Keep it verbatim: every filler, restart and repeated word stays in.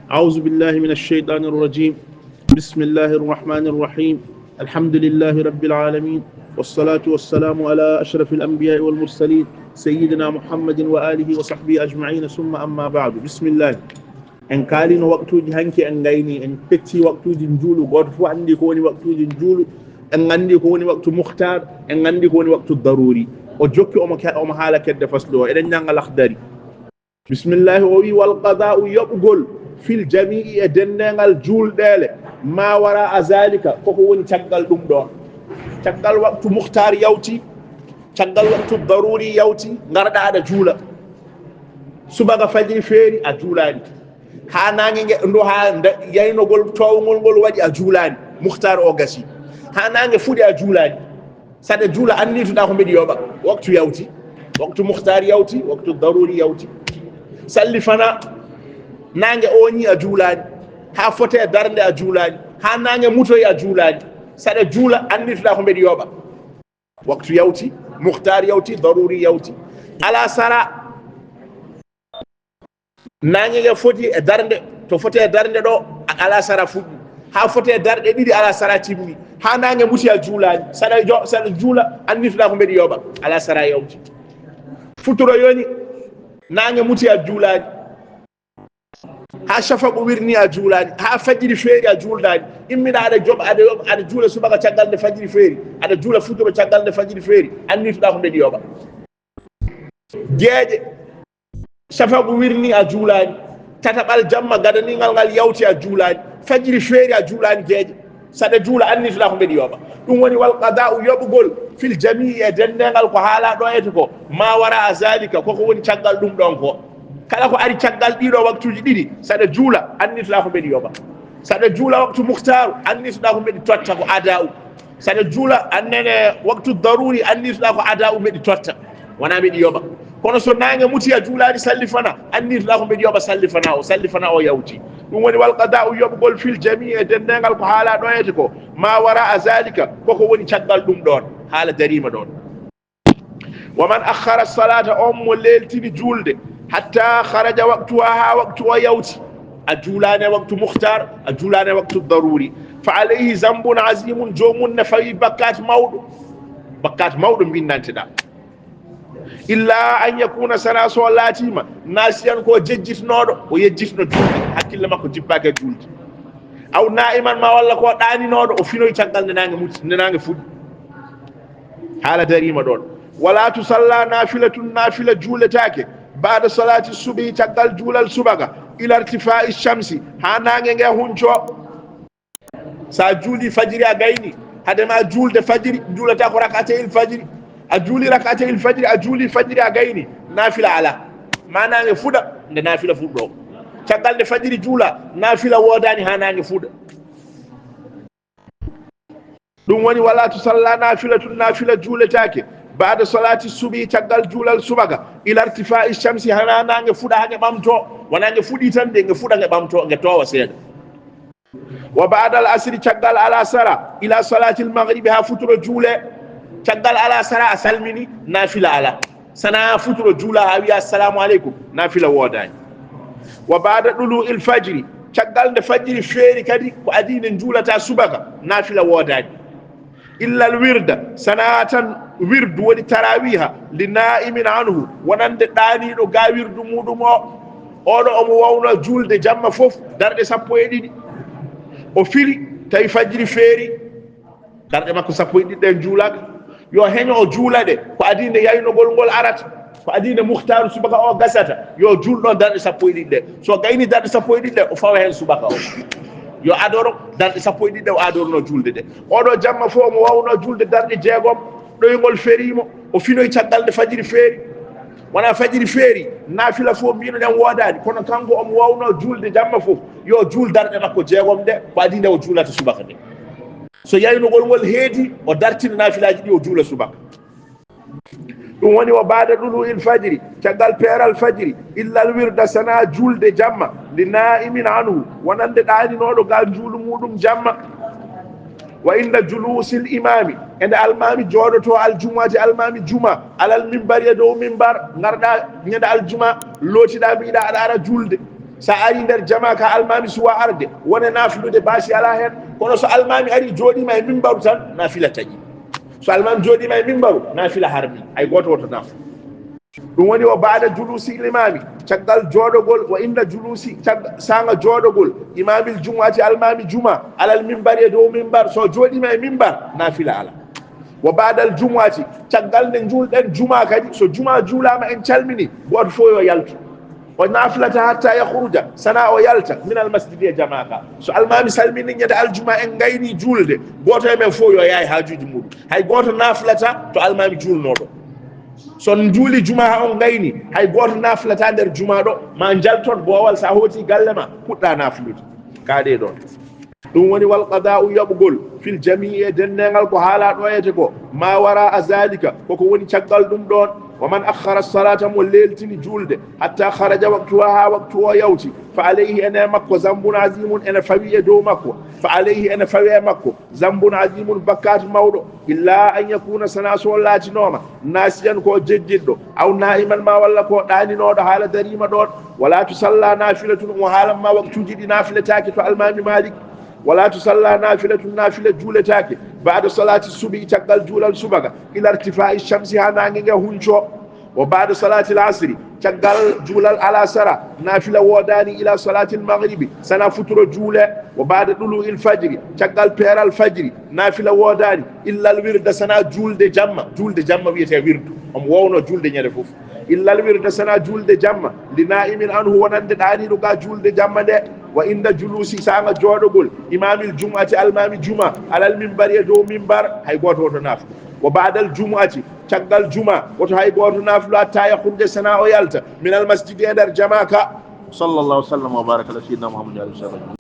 أعوذ بالله من الشيطان الرجيم. بسم الله الرحمن الرحيم. الحمد لله رب العالمين. والصلاة والسلام على أشرف الأنبياء والمرسلين سيدنا محمد وآله وصحبه أجمعين. ثم أما بعد. بسم الله. En kaalino waqtuuji hanki, en ngayni, en petti waqtuuji njuulu. Gooto fof anndi ko woni waqtuuji njuulu. En anndi ko woni waqtu muhtaar. En anndi ko woni waqtu daruuri. O jokki omo ke-, omo haala kedde faslu o. Eɗen ñannga Laxdari. Bismillaahi, o wii, "Wal qadaa'u, yoɓugol, fil jamii, e denndaangal juulɗeele, maa waraa zaalika, koko woni caggal ɗum ɗoon." Caggal waqtu muhtaar yawti, caggal waqtu daruuri yawti, ngarɗaa aɗa juula. Subaka fajiri feeri, a juulaani. Haa naange nge, ndo haa nda-, yaynogol toowngol ngol waɗi, a juulaani. Muhtaar o gasi. Haa naange fuɗi, a juulaani. Saɗa juula, annituɗaa ko mbeɗi yoɓa. Waktu yawti, waktu muhtaar yawti, waktu daruuri yawti. Salli fanaa, naange ooñii, a juulaani. Haa fotee darnde, a juulaani. Haa naange mutoyi, a juulaani. Saɗa juula, annituɗaa ko mbeɗi yoɓa. Waktu yawti, muhtaar yawti, daruuri yawti. Alaa sara. Naange nge foti e darnde, to foti e darnde ɗo, alasara fuɗɗi. Haa foti e darɗe ɗiɗi, alasara timmi. Haa naange muti, a juulaani. Saɗa jo-, saɗa juula, annituɗaa ko mbeɗi yoɓa. Alasara yawti. Futuro yoni, naange muti, a juulaani. Haa safaqu wirni, a juulaani. Haa fajiri feeri, a juuldaani. Immiɗaa aɗa joɓa, aɗa yoɓa, aɗa juula subaka caggal nde fajiri feeri. Aɗa juula futuro caggal nde fajiri feeri. Annituɗaa ko mbeɗi yoɓa. Geeƴe. Safaqu wirni, a juulaani. Tataɓal jamma gadaniingal ngal yawti, a juulaani. Fajiri feeri, a juulaani geeƴe. Saɗa juula, annituɗaa ko mbeɗi yoɓa. Ɗum woni wal qadaa'u, yoɓugol, fil jamii, e denndaangal ko haalaa ɗo ete ko. Maa waraa zaalika, koko woni caggal ɗum ɗoon ko. Kala ko ari caggal ɗii ɗoo waktuuji ɗiɗi, saɗa juula, annituɗaa ko mbeɗi yoɓa. Saɗa juula waktu muhtaaru, annituɗaa ko mbeɗi totta, ko adaa'u. Saɗa juula, annene waktu daruuri, annituɗaa ko adaa'u mbeɗi totta. Wonaa mbeɗi yoɓa. Kono so naange muti, a juulaani salli fanaa, annituɗaa ko mbeɗi yoɓa salli fanaa o, salli fanaa o yawti. Ɗum woni wal qadaa'u, yoɓugol, fil jamii, e denndaangal ko haalaa ɗo ete ko. Maa waraa zaalika, koko woni caggal ɗum ɗoon. Haala dariima ɗoon. Wa man akhkhara salaata, on mo leeltini juulde, hatta kharaja waqtuhaa, haa waktu o yawti, a juulaani e waktu muhtaar, a juulaani e waktu daruuri, fa alayhi zambun aziimun, joomum ne fawii bakkaat mawɗo, bakkaat mawɗo mbinnanteɗaa. Illa an yakuna, sanaa so o laatiima, naasiyan, ko jejjitnooɗo, o yejjitno juulde, hakkille makko jippaaki e juulde. Aw naa'iman, maa walla ko ɗaaninooɗo, o finoyi caggal nde naange muti, nde naange fuɗi. Haala dariima ɗoon. Wala tusalla naafilatun, naafila juuletaake, ba'da salaati subhi, caggal juulal subaka, ila irtifaa'i shamsi, haa naange nge huncoo. So a juulii fajiri, a gaynii, hade maa juulde fajiri, juulataa ko rak'atayil fajiri. A juulii rak'atayil fajiri, a juulii fajiri, a gaynii, naafila alaa. Maa naange fuɗa, nde naafila fuɗɗoo. Caggal nde fajiri juulaa, naafila woodaani haa naange fuɗa. Ɗum woni, wala tusalla naafilatun, naafila juuletaake, ba'da salaati subhi, caggal juulal subaka, ila irtifaa'i shamsi, haa naange fuɗa, haa nge ɓamtoo. Wonaa nge fuɗii tan de, nge fuɗa, nge ɓamtoo, nge toowa seeɗa. Wa ba'dal asri, caggal alasara, ila salaatil magribi, haa futuro juulee. Caggal alasara a salminii, naafila alaa. Sanaa futuro juulaa haa wiyaa assalaamu aleykum, naafila woodaani. Wa ba'da ɗuluu'il fajri, caggal nde fajiri feeri kadi, ko adii nde njuulataa subaka, naafila woodaani. Illal wirda, sanaa tan wirdu woni taraawiiha, li naa'imin anhu, wonande ɗaaniiɗo gaa wirdu muuɗum o. Oɗo omo waawnoo juulde jamma fof darɗe sappo e ɗiɗi. O fili, tawi fajiri feeri, darɗe makko sappo e ɗiɗi ɗen juulaaka. Yo heño o juula ɗe, ko adii nde yaynogol ngol arata, ko adii nde muhtaaru subaka o gasata, yo juul ɗoon darɗe sappo e ɗiɗi ɗe. So gaynii darɗe sappo e ɗiɗi ɗe, o fawa heen subaka o. Yo adoro darɗe sappo e ɗiɗi ɗe o adornoo juulde ɗe. Oɗo jamma fof omo waawnoo juulde darɗe jeegom, ɗoyngol ferii mo, o finoyi caggal nde fajiri feeri. Wonaa fajiri feeri, naafila fof mbiino ɗen woodaani, kono kanko omo waawnoo juulde jamma fof, yo juul darɗe makko jeegom ɗe, ko adii nde o juulata subaka nde. So yaynugol ngol heedii, o dartina naafilaaji ɗi, o juula subaka. Ɗum woni, wa ba'da ɗuluu'il fajri, caggal peeral fajiri, illal wirda, sanaa juulde jamma, li naa'imin anhu, wonande ɗaaninooɗo gaa njuulu muuɗum jamma. Wa inda juluusil imaami, e nde almaami jooɗotoo, aljumu'ati, almaami juma, alal minbari, e dow minbar, ngarɗaa ñande aljuma, lootiɗaa, mbiɗaa aɗa ara juulde. So a arii nder jamaa ka, almaami suwaa arde, wone naafilude, baasi alaa heen. Kono so almaami arii jooɗiima e mimbaru tan, naafila taƴii. So almaami jooɗiima e mimbaru, naafila harmii. Hay gooto woto naaflu. Ɗum woni, wa baada juluusi l imaami, caggal jooɗogol, wa inda juluusi, cag-, saanga jooɗogol, imaamil jumu'ati, almaami jumaa, alal mimbari, e dow mimbar. So jooɗiima e mimbar, naafila alaa. Wa baadal jumu'ati, caggal nde njuulɗen jumaa kadi, so jumaa juulaama en calminii, gooto fof yo yaltu. O naafilata hatta yakhruja, sanaa o yalta, minal masjidi, e jamaa ka. So almaami salminii ñande aljuma, en ngaynii juulde, gooto e men fof yo yahay haajuuji muuɗum. Hay gooto naafilata to almaami juulnoo ɗoo. So on njuulii jumaa haa on ngaynii, hay gooto naafilata nder jumaa ɗoo, maa njalton boowal, so a hootii galle maa, puɗɗaa naaflude. Kaaɗee ɗoon. Ɗum woni, wal qadaa'u, yoɓugol, fil jamii, e denndaangal ko haalaa ɗoo etee ko, maa waraa zaalika, ko ko woni caggal ɗum ɗoon. Wa man akhkhara salaata, mo leeltini juulde, hatta kharaja waqtuhaa, haa waqtu o yawti, fa alayhi, ene e makko, zambun aziimun, ene fawii e dow makko, fa alayhi, ene fawii e makko, zambun aziimun, bakkaatu mawɗo, illaa an yakuuna, sanaa so o laatinooma, naasiyan, ko o jejjitɗo, aw naa'iman, maa walla ko o ɗaaninooɗo, haala dariima ɗoon. Walaa tusallaa naafilatun, omo haalan maa waqtuuji ɗi naafiletaake to almaami Maalik. Walaa tusallaa naafilatun, naafila juuletaake, ba'da salaati subhi, caggal juulal subaka, ilaa irtifaa'i shamsi, haa naange nge huncoo. Wa ba'da salaatil asri, caggal juulal alasara, naafila woodaani, ilaa salaatil maghribi, sanaa futuro juulee. Wa ba'da duluu'il fajri, caggal peeral fajri, naafila woodaani, illal wirda, sanaa juulde jamma. Juulde jamma wiyetee wirdu, omo woowno juulde ñande fof. Illal wirda, sanaa juulde jamma, li naa'imin anhu, wonande ɗaaniiɗo ga juulde jamma nde. Wa inda juluusi, saanga jooɗogol, imaamil jumu'ati, almaami jumaa, alal mimbari, e dow mimbar, hay gooto woto naaflu. Wa ba'dal jumu'ati, caggal jumaa, woto hay gooto naaflu, hatta yakhruja, sanaa o yalta, minal masjidi, e nder jamaa ka. Sallallahu sallam wa baraka ala sayyidina Muhammadin wa alihi wa sahbihi.